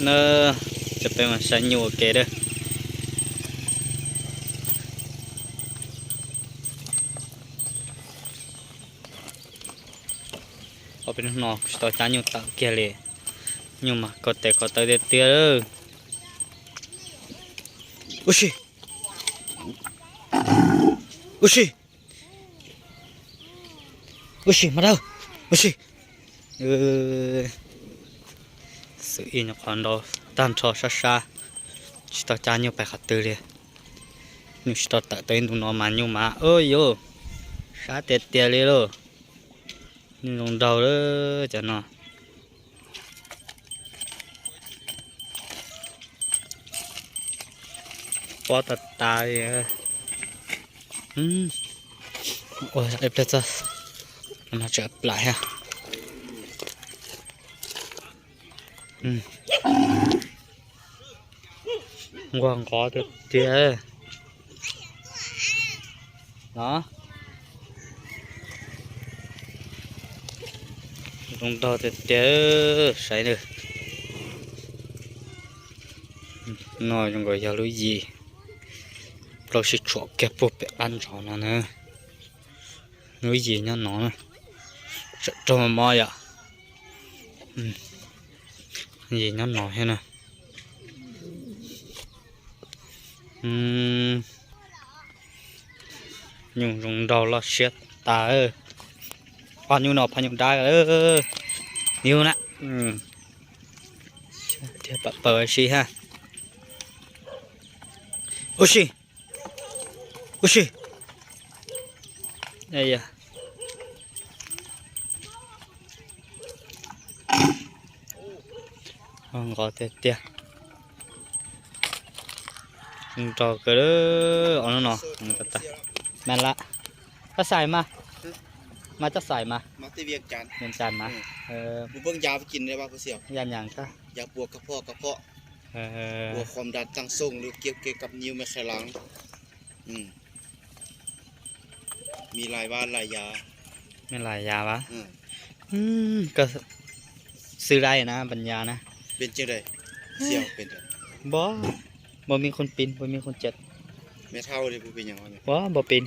Na, cov peb mas saib nyuj ua ke dab. Ob peb hnub no tsis tau cab nyuj tawm kiag li. Nyuj mas koj tes koj taw tiag tiag. Ua si, ua si, ua si mas dab, ua si. Xwm ib nyuag qhov ntau tag nrho sab sab, tsis tau cab nyuj pais qhov twg li. Nyuj tsis tau tawm tau ib ntu no mas nyuj mas, u yuj, sab tiag tiag li lauj. Nyuj zoo nraug lawm cov no. Pob tas tas li. Ua ib pliag txog no tsam plam thiab. Nquag nqov tiag tiag. No, zoo nraug tiag tiag, saib na. No zoo nkaus yog lub yim, plaub sib tshuam kiag puag pem qab ntsov no na. Lub yim nyob no na, tsam raug mob yom. Yim nyob no thiab na. Nyuj zoo nraug loj siab tas. Ob nyuj no phaj nyuj dab yug na. Thiab pam paws si ha. Ua si, ua si. Nqov tiag tiag. Nrog kawg, ob hnub no. Mas la, coj xais mas, mas coj xais mas, Vias Cas mas, ya nyaam kab, uaความดันตั้งทรงหรือเกี่ยวกับนิ้วไม่แข็งแรง มีหลายว่าหลายยา มีหลายยาปะ ก็ซื้อได้นะ ปัญญานะ เป็นจังได เสี่ยวเป็นจัง บ่ บ่มีคนเป็น บ่มีคนเจ็บ แม่เฒ่าเลยบ่เป็นหยังวะ บ่ บ่เป็น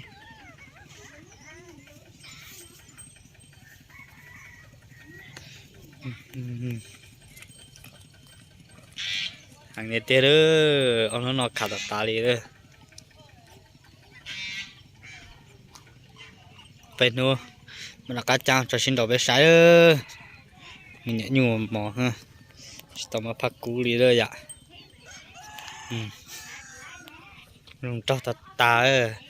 Heev tiag tiag lawm, ob hnub no khav tas tas li lawm. Peb hnub mam rov qab cab tso sib nraus peb saib. Me nyuam nyuj mos, tsis tau muab phaj kub li lawm yom. Zoo nraug tas tas.